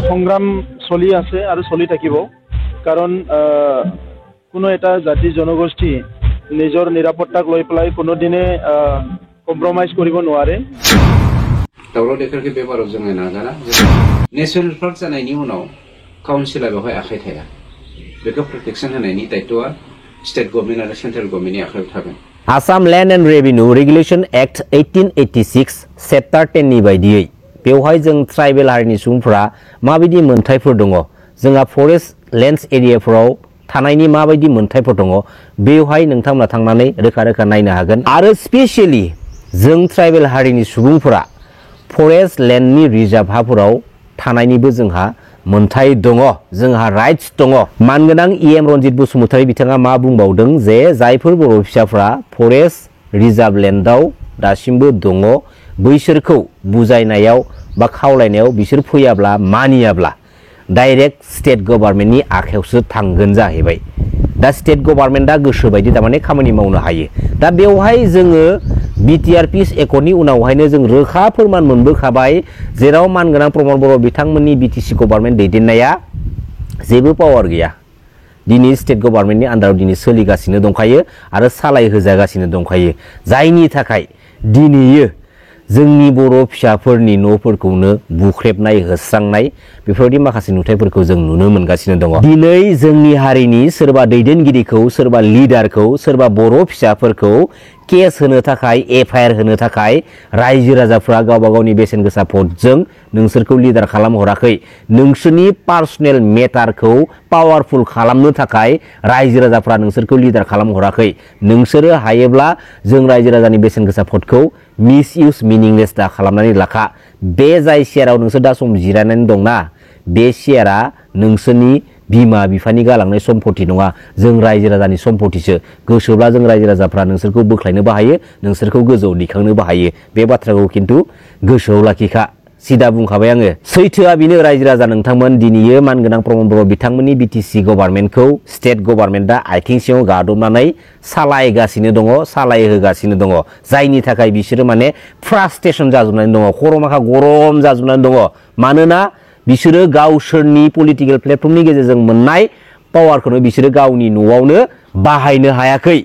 সংগ্রাম চলি আছে আৰু চলি থাকিব কাৰণ কোনো এটা জাতি জনগোষ্ঠী নিজৰ নিৰাপত্তাক লৈ পেলাই কোনোদিনে কম্প্ৰমাইজ কৰিব নোৱাৰে। दावराव देखारखौ बेबाराव जोङो नागारा नेसनेल पार्क जानायनि उनाव काउन्सिला बेवहाय आखाइ थाया बेखौ प्रटेक्शन होनायनि दायित्वआ स्टेट गभर्नमेन्ट आरो सेन्ट्रेल गभर्नमेन्टनि आखायाव थागोन। Assam land and revenue regulation act 1886 chapter 10 नि बायदियै बेवहाय जों ट्राइबेल हारिनि सुबुंफोरा माबायदि मोनथायफोर दङ जोंहा फरेस्ट लैंड्स एरियाफोराव थानायनि माबायदि मोनथायफोर दङ बेवहाय नोंथांमोना थांनानै रोखा रोखा नायनो हागोन। आरो स्पेशली जों ट्राइबेल हारिनि सुबुंफोरा फरेस्ट लैंडनि रिजार्व हाफोराव थानायनिबो जोंहा मोनथाय दङ, जोंहा राइट्स दङ। मानगोनां EM रनजित बसुमतारी बिथाङा मा बुंबावदों जे जायफोर बर' फिसाफ्रा फरेस्ट रिजार्व लैंडआव दासिमबो दङ बैसोरखौ बुजायनायाव बा खावलायनायाव बिसोर फैयाब्ला मानियाब्ला डाइरेक्ट स्टेट गभर्नमेन्टनि आखायावसो थांगोन जाहैबाय। दा स्टेट गभर्नमेन्टआ गोसो बायदि तारमाने खामानि मावनो हायो। दा बेवहाय जोङो BTR पिस एकर्डनि उनावहायनो जों रोखा फोरमान मोनबोखाबाय जेराव मानगोनां प्रमद बर' बिथांमोननि BTC गभर्नमेन्ट दैदेननाया जेबो पावार गैया। दिनै स्टेट गभर्नमेन्टनि आन्दाराव दिनै सोलिगासिनो दंखायो आरो सालाय होजागासिनो दंखायो जायनि थाखाय दिनैयो जोंनि बर' फिसाफोरनि न'फोरखौनो बुख्रेबनाय होस्रांनाय बेफोरबायदि माखासे नुथायफोरखौ जों नुनो मोनगासिनो दङ। दिनै जोंनि हारिनि सोरबा दैदेनगिरिखौ सोरबा लिडारखौ सोरबा बर' फिसाफोरखौ केस होनो थाखाय FIR होनो थाखाय रायजो राजाफ्रा गावबा गावनि बेसेन गोसा भटजों नोंसोरखौ लिडार खालामहराखै। नोंसोरनि पार्सनेल मेटारखौ पावारफुल खालामनो थाखाय रायजो राजाफ्रा नोंसोरखौ लिडार खालामहराखै। नोंसोरो हायोब्ला जों रायजो राजानि बेसेन गोसा भटखौ मिसइउज मिनिंलेस दा खालामनानै लाखा। बे जाय शेयाराव नोंसोर दा सम जिरायनानै दंना बे शेयारा नोंसोरनि बिमा बिफानि गालांनाय सम्पति नङा, जों रायजो राजानि सम्पतिसो। गोसोब्ला जों रायजो राजाफ्रा नोंसोरखौ बोख्लायनोबो हायो, नोंसोरखौ गोजौआव दिखांनोबो हायो। बे बाथ्राखौ खिन्थु गोसोआव लाखिखा। सिदा बुंखाबाय आङो। सैथोआ बेनो रायजो राजा नोंथांमोन दिनैयो मानगोनां प्रमद बर' बिथांमोननि BTC गभर्नमेन्टखौ स्टेट गभर्नमेन्टआ आथिं सिङाव गादबनानै सालायगासिनो दङ, सालायहोगासिनो दङ जायनि थाखाय बिसोरो माने फ्रास्ट्रेसन जाजोबनानै दङ, खर'माखा गरम जाजोबनानै दङ। मानोना बिसोरो गावसोरनि पलिटिकल प्लेटफर्मनि गेजेरजों मोननाय पावारखौनो बिसोरो गावनि न'आवनो बाहायनो हायाखै।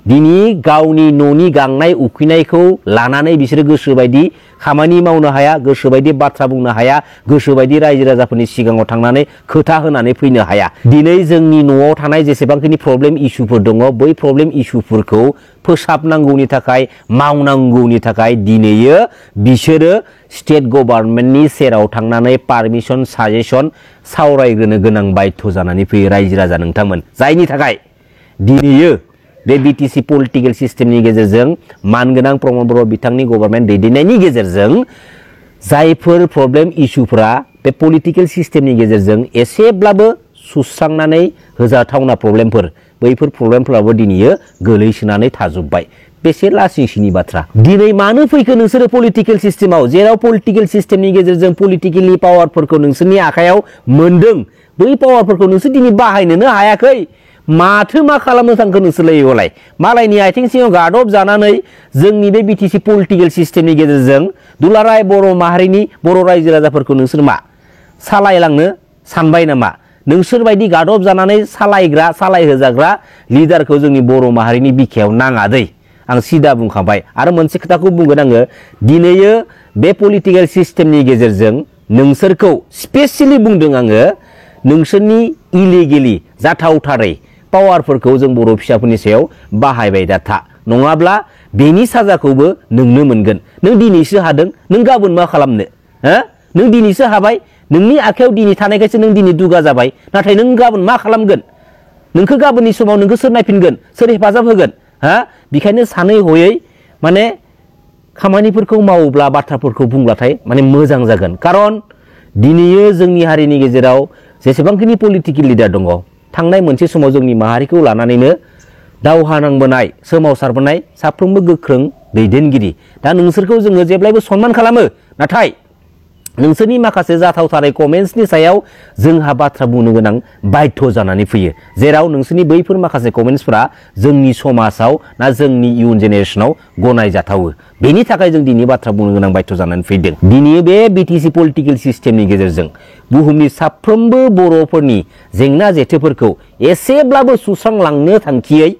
दिनै गावनि न'नि गांनाय उखैनायखौ लानानै बिसोरो गोसोबायदि खामानि मावनो हाया, गोसोबायदि बाथ्रा बुंनो हाया, गोसोबायदि रायजो राजाफोरनि सिगाङाव थांनानै खोथा होनानै फैनो हाया। दिनै जोंनि न'आव थानाय जेसेबांखिनि प्रब्लेम इस्युफोर दङ बै प्रब्लेम इस्युफोरखौ फोसाबनांगौनि थाखाय मावनांगौनि थाखाय दिनैयो बिसोरो स्टेट गभर्नमेन्टनि सेराव थांनानै पारमिसन साजेसन सावरायग्रोनो गोनां बाध्य जानानै फैयो रायजो राजा नोंथांमोन। जायनि थाखाय दिनैयो बे BTC पलिटिकल सिस्टेमनि गेजेरजों मानगोनां प्रमद बर' बिथांनि गभर्नमेन्ट दैदेननायनि गेजेरजों जायफोर प्रब्लेम इस्युफोरा बे पलिटिकल सिस्टेमनि गेजेरजों एसेब्लाबो सुस्रांनानै होजाथावना प्रब्लेमफोर बैफोर प्रब्लेमफोराबो दिनैयो गोलैसोनानै थाजोब्बाय। बेसे लासिंसिनि बाथ्रा। दिनै मानो फैखो नोंसोरो पलिटिकल सिस्टेमाव जेराव पलिटिकल सिस्टेमनि गेजेरजों पलिटिकलि पावारफोरखौ नोंसोरनि आखायाव मोनदों बै पावारफोरखौ नोंसोर दिनै बाहायनोनो हायाखै। माथो मा खालामनो थांखो नोंसोरलाय एवलाय मालायनि आथिं सिङाव गादब जानानै जोंनि बे BTC पलिटिकल सिस्टेमनि गेजेरजों दुलाराय बर' माहारिनि बर' रायजो राजाफोरखौ नोंसोर मा सालायलांनो सानबाय नामा? नोंसोर बायदि गादब जानानै सालायग्रा सालायहोजाग्रा लिडारखौ जोंनि बर' माहारिनि बिखायाव नाङा दै। आं सिदा बुंखाबाय। आरो मोनसे खोथाखौ बुंगोन आङो दिनैयो बे पलिटिकल सिस्टेमनि गेजेरजों नोंसोरखौ स्पेसियेलि बुंदों आङो नोंसोरनि इलिगेलि जाथावथारै पावारफोरखौ जों बर' फिसाफोरनि सायाव बाहायबाय दा था नङाब्ला बेनि साजाखौबो नोंनो मोनगोन। नों दिनैसो हादों, नों गाबोन मा खालामनो? नों दिनैसो हाबाय, नोंनि आखायाव दिनै थानायखायसो नों दिनै दुगा जाबाय, नाथाय नों गाबोन मा खालामगोन? नोंखौ गाबोननि समाव नोंखौ सोर नायफिनगोन, सोर हेफाजाब होगोन? बेखायनो सानै हयै माने खामानिफोरखौ मावोब्ला बाथ्राफोरखौ बुंब्लाथाय माने मोजां जागोन। खारन दिनैयो जोंनि हारिनि गेजेराव जेसेबांखिनि पलिटिकल लिडार दङ थांनाय मोनसे समाव जोंनि माहारिखौ लानानैनो दावहा नांबोनाय सोमावसारबोनाय साफ्रोमबो गोख्रों दैदेनगिरि। दा नोंसोरखौ जोङो जेब्लायबो सनमान खालामो, नाथाय नोंसोरनि माखासे जाथावथारै कमेन्ट्सनि सायाव जोंहा बाथ्रा बुंनो गोनां बाध्य जानानै फैयो जेराव नोंसोरनि बैफोर माखासे कमेन्ट्सफोरा जोंनि समाजाव ना जोंनि इयुन जेनेरेशनाव गनायजाथावो बेनि थाखाय जों दिनै बाथ्रा बुंनो गोनां बाध्य जानानै फैदों दिनै बे बिटिसि पलिटिकेल सिस्टेमनि गेजेरजों बुहुमनि साफ्रोमबो बर'फोरनि जेंना जेथोफोरखौ एसेब्लाबो सुस्रांलांनो थांखियै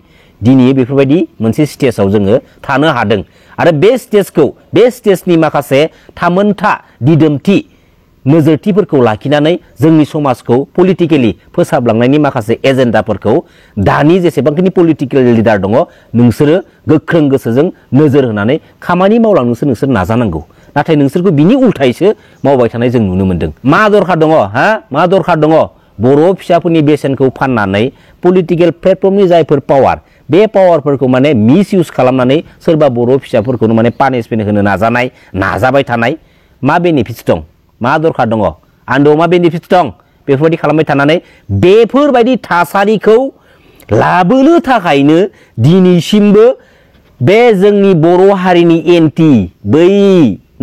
दिनै बेफोरबायदि मोनसे स्टेजाव जोङो थानो हादों आरो बे स्टेजनि माखासे थामोनथा दिदोमथि नोजोरथिफोरखौ लाखिनानै जोंनि समाजखौ पलिटिकेलि फोसाबलांनायनि माखासे एजेन्डाफोरखौ दानि जेसेबांखिनि पलिटिकेल लिडार दङ नोंसोरो गोख्रों गोसोजों नोजोर होनानै खामानि मावलांनोसो नोंसोर नाजानांगौ नाथाय नोंसोरखौ बिनि उल्थायैसो मावबाय थानाय जों नुनो मोन्दों मा दरखार दङ मा दरखार दङ बर' फिसाफोरनि बेसेनखौ फाननानै पलिटिकेल प्लेटफर्मनि जायफोर पावार बे पावारफोरखौ माने मिस इउज खालामनानै सोरबा बर' फिसाफोरखौनो माने पानिशमेन्ट होनो नाजाबाय थानाय मा बेनिफिट्स दं मा दरखार दङ आन्दोआव मा बेनिफिट्स दं बेफोरबायदि खालामबाय थानानै बेफोरबायदि थासारिखौ लाबोनो थाखायनो दिनैसिमबो बे जोंनि बर' हारिनि एन्टि बै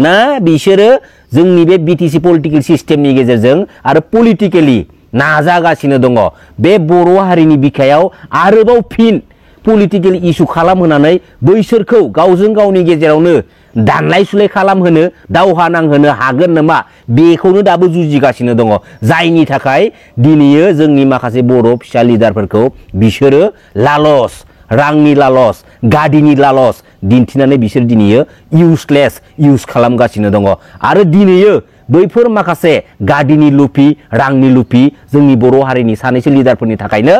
ना बिसोरो जोंनि बे बिटिसि पलिटिकेल सिस्टेमनि गेजेरजों आरो पलिटिकेलि नाजागासिनो दङ बे बर' हारिनि बिखायाव आरोबाव फिन पलिटिकेल इस्यु खालामहोनानै बैसोरखौ गावजों गावनि गेजेरावनो दानलाय सुलाय खालामहोनो दावहा नांहोनो हागोन नामा बेखौनो दाबो जुजिगासिनो दङ जायनि थाखाय दिनैयो जोंनि माखासे बर' फिसा लिडारफोरखौ बिसोरो लालस रांनि लालस गादिनि लालस दिन्थिनानै बिसोर दिनैयो इउजलेस इउज खालामगासिनो दङ आरो दिनैयो बैफोर माखासे गादिनि लुपि रांनि लुपि जोंनि बर' हारिनि सानैसो लिडारफोरनि थाखायनो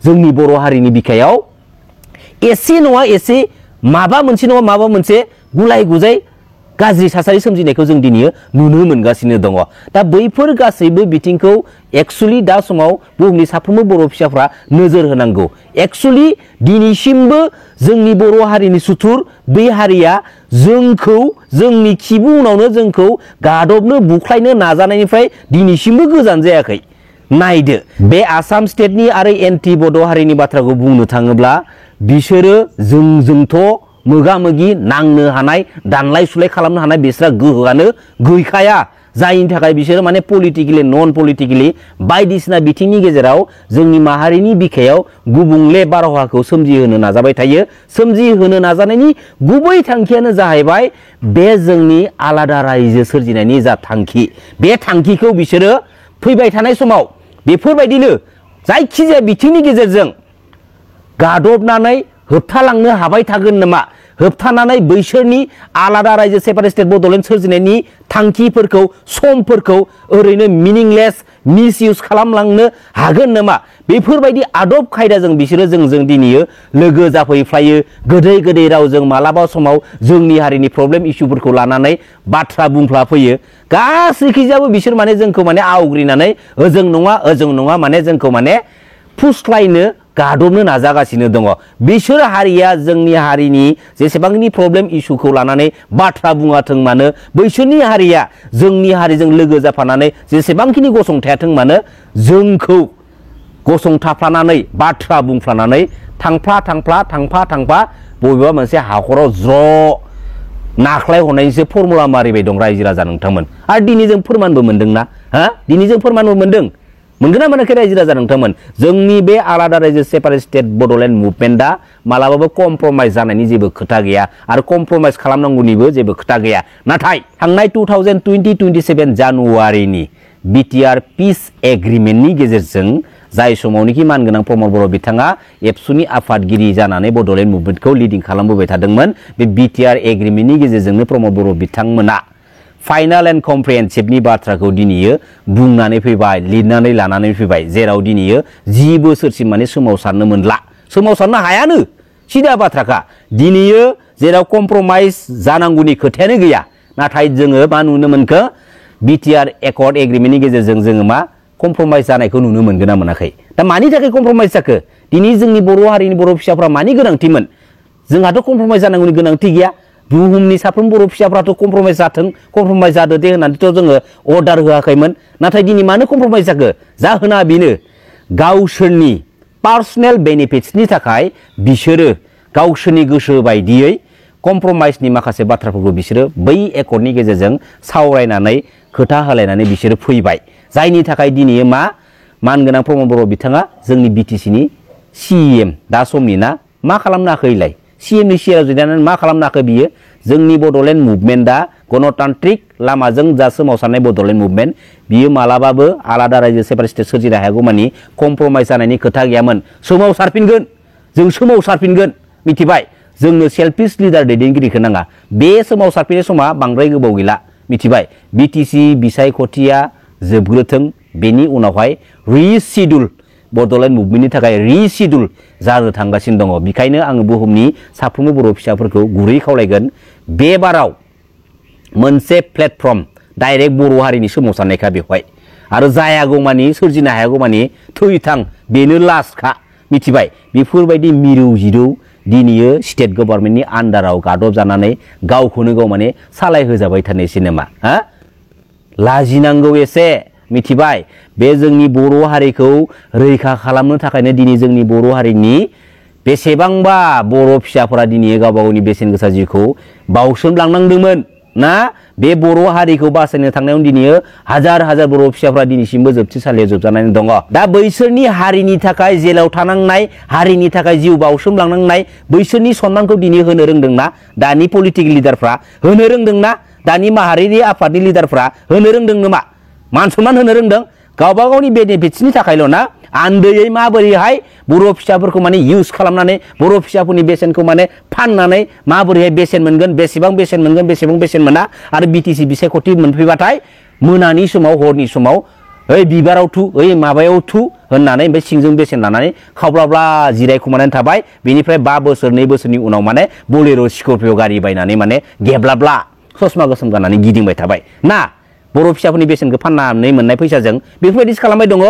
जोंनि बर' हारिनि बिखायाव एसे नङा एसे माबा मोनसे गुलाय गुजाय गाज्रि थासारि सोमजिनायखौ जों दिनै नुनो मोनगासिनो दङ दा बैफोर गासैबो बिथिंखौ एक्चुअली दा समाव बुहुमनि साफ्रोमबो बर' फिसाफ्रा नोजोर होनांगौ एक्चुअली दिनैसिमबो जोंनि बर' हारिनि सुथुर बे हारिया जोंखौ जोंनि खिबु उनावनो जोंखौ गादबनो बुख्लायनो नाजानायनिफ्राय दिनैसिमबो गोजान जायाखै नायदो बे आसाम स्टेटनि आरो एन्टि बड' हारिनि बाथ्राखौ बुंनो थाङोब्ला बिसोरो जोंथ' मोगा मोगि नांनो हानाय दानलाय सुलाय खालामनो हानाय बिसोरा गोहोआनो गैखाया जायनि थाखाय बिसोरो माने पलिटिकेलि नन पलिटिकेलि बायदिसिना बिथिंनि गेजेराव जोंनि माहारिनि बिखायाव गुबुंले बारहावाखौ सोमजिहोनो नाजाबाय थायो सोमजिहोनो नाजानायनि गुबै थांखियानो जाहैबाय बे जोंनि आलादा रायजो सोरजिनायनि जा थांखि बे थांखिखौ बिसोरो फैबाय थानाय समाव बेफोरबायदिनो जायखिजाया बिथिंनि गेजेरजों गादबनानै होबथालांनो हाबाय थागोन नामा होबथानानै बैसोरनि आलादा रायजो सेपारेट स्टेट बड'लेण्ड सोरजिनायनि थांखिफोरखौ समफोरखौ ओरैनो मिनिंलेस मिस इउज खालामलांनो हागोन नामा बेफोरबायदि आदब खायदाजों बिसोरो जोंजों दिनैयो लोगो जाफैफ्लायो गोदै रावजों मालाबा समाव जोंनि हारिनि प्रब्लेम इस्युफोरखौ लानानै बाथ्रा बुंफ्लाफैयो गासैखिजाबो बिसोर माने जोंखौ माने आवग्रिनानै ओजों नङा माने जोंखौ माने फुस्लायनो गादबनो नाजागासिनो दङ बिसोर हारिया जोंनि हारिनि जेसेबांनि प्रब्लेम इस्युखौ लानानै बाथ्रा बुङाथों मानो बैसोरनि हारिया जोंनि हारिजों लोगो जाफानानै जेसेबांखिनि गसंथायाथों मानो जोंखौ गसंथाफ्लानानै बाथ्रा बुंफ्लानानै थांफा बबेबा मोनसे हाखराव ज' नाख्लाय हरनायनिसो फर्मुला मारिबाय दं रायजो राजा नोंथांमोन आरो दिनै जों फोरमानबो मोनदोंना दिनै जों फोरमानबो मोनगोन ना मोनाखै रायजो राजा नोंथांमोन जोंनि बे आलादा रायजो सेपारेट स्टेट बड'लेण्ड मुभमेन्टआ मालाबाबो कमप्रमाइज जानायनि जेबो खोथा गैया आरो कमप्रमाइज खालामनांगौनिबो जेबो खोथा गैया नाथाय थांनाय 2020-27 जानुवारिनि बिटिआर पिस एग्रिमेन्टनि गेजेरजों जाय समावनोखि मानगोनां प्रमद बर' बिथाङा एबसुनि आफादगिरि जानानै बड'लेण्ड मुभमेन्टखौ लिडिं खालामबोबाय थादोंमोन बे बिटिआर एग्रिमेन्टनि गेजेरजोंनो प्रमद बर' बिथांमोना फाइनाल एन्ड कमप्रिहेन्सिभनि बाथ्राखौ दिनैयो बुंनानै फैबाय लिरनानै लानानै फैबाय जेराव दिनैयो 10 बोसोरसिम माने सोमावसारनो हायानो सिदा बाथ्राखा दिनैयो जेराव कमप्रमाइज जानांगौनि खोथायानो गैया नाथाय जोङो मा नुनो मोनखो बिटिआर एकर्ड एग्रिमेन्टनि गेजेरजों जोङो मा कमप्रमाइज जानायखौ नुनो मोनगोन ना मोनाखै दा मानि थाखाय कमप्रमाइज जाखो दिनै जोंनि बर' हारिनि बर' फिसाफ्रा मानि गोनांथिमोन जोंहाथ' कमप्रमाइज जानांगौनि गोनांथि गैया बुहुमनि साफ्रोम बर' फिसाफ्राथ' कमप्रमाइज जादो दे होननानैथ' जोङो अर्डार होआखैमोन नाथाय दिनै मानो कमप्रमाइज जाखो जाहोना बेनो गावसोरनि पार्सनेल बेनिफिट्सनि थाखाय बिसोरो गावसोरनि गोसो बायदियै कम्प्रमाइजनि माखासे बाथ्राफोरखौ बिसोरो बै एकर्डनि गेजेरजों सावरायनानै खोथा होलायनानै बिसोरो फैबाय जायनि थाखाय दिनै मानगोनां प्रमद बर' बिथाङा जोंनि बिटिसिनि CM दा समनि ना मा खालामनो हाखैलाय CMनि सियाराव जिरायनानै मा खालामनो हाखो बियो जोंनि बड'लेण्ड मुभमेन्टआ गणतान्त्रिक लामाजों जा सोमावसारनाय बड'लेण्ड मुभमेन्ट बियो मालाबाबो आलादा रायजो सेपारेट स्टेट सोरजिनो हायागौमानि कम्प्रमाइज जानायनि खोथा गैयामोन सोमावसारफिनगोन जों सोमावसारफिनगोन मिथिबाय जोंनो सेल्फिश लिडार दैदेनगिरिखौ नाङा बे सोमावसारफिननाय समा बांद्राय गोबाव गैला मिथिबाय बिटिसि बिसायख'थिया जोबग्रोथों बेनि उनावहाय रिशिड्युल बड'लेण्ड मुभमेन्टनि थाखाय रिशिड्युल जानो थांगासिनो दङ बेखायनो आङो बुहुमनि साफ्रोमबो बर' फिसाफोरखौ गुरै खावलायगोन बे बाराव मोनसे प्लेटफर्म डाइरेक्ट बर' हारिनि सोमावसारनायखा बेवहाय आरो जायागौमानि सोरजिनो हायागौमानि थैथां बेनो लास्टखा मिथिबाय बेफोरबायदि मिरौ जिरौ दिनैयो स्टेट गभर्नमेन्टनि आन्डाराव गादब जानानै गावखौनो गाव माने सालायहोजाबाय थानाय सिनेमा हा लाजिनांगौ एसे मिथिबाय बे जोंनि बर' हारिखौ रैखा खालामनो थाखायनो दिनै जोंनि बर' हारिनि बेसेबांबा बर' फिसाफोरा दिनै गावबा गावनि बेसेन गोसा जिउखौ बावसोमलांनांदोंमोन ना बे बर' हारिखौ बासायनो थांनायाव दिनै हाजार हाजार बर' फिसाफोरा दिनैसिमबो जोबथेसालियाव जोबजानानै दङ दा बैसोरनि हारिनि थाखाय जेलाव थानांनाय हारिनि थाखाय जिउ बावसोमलांनांनाय बैसोरनि सन्मानखौ दिनै होनो रोंदोंना दानि पलिटिकेल लिडारफ्रा होनो रोंदोंना दानि माहारियारि आफादनि लिडारफ्रा होनो रोंदों नामा मान सन्मान होनो रोंदों गावबा गावनि बेनिफिट्सनि थाखायल' ना आन्दैयै माबोरैहाय बर' फिसाफोरखौ माने इउज खालामनानै बर' फिसाफोरनि बेसेनखौ माने फाननानै माबोरैहाय बेसेन मोनगोन बेसेबां बेसेन मोना आरो बिटिसि बिसायख'थि मोनफैबाथाय मोनानि समाव हरनि समाव ओइ बिबाराव थु ओइ माबायाव थु होननानै ओमफ्राय सिंजों बेसेन लानानै खावब्लाब्ला जिरायखुमानानै थाबाय बेनिफ्राय 5 बोसोर 2 बोसोरनि उनाव माने बलेर' स्करपिय' गारि बायनानै माने गेब्लाब्ला ससमा गोसोम गाननानै गिदिंबाय थाबाय ना बर' फिसाफोरनि बेसेनखौ फाननानै मोननाय फैसाजों बेफोरबायदिसो खालामबाय दङ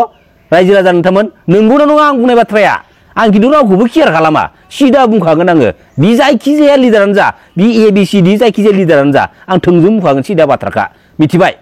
रायजो राजा नोंथांमोन नंगौना नङा आं बुंनाय बाथ्राया आं खिन्थु रावखौबो केयार खालामा सिदा बुंखागोन आङो बि जायखिजाया लिडारानो जा बि ABCD जायखिजाया लिडारानो जा आं थोंजों बुंखागोन सिदा बाथ्राखा मिथिबाय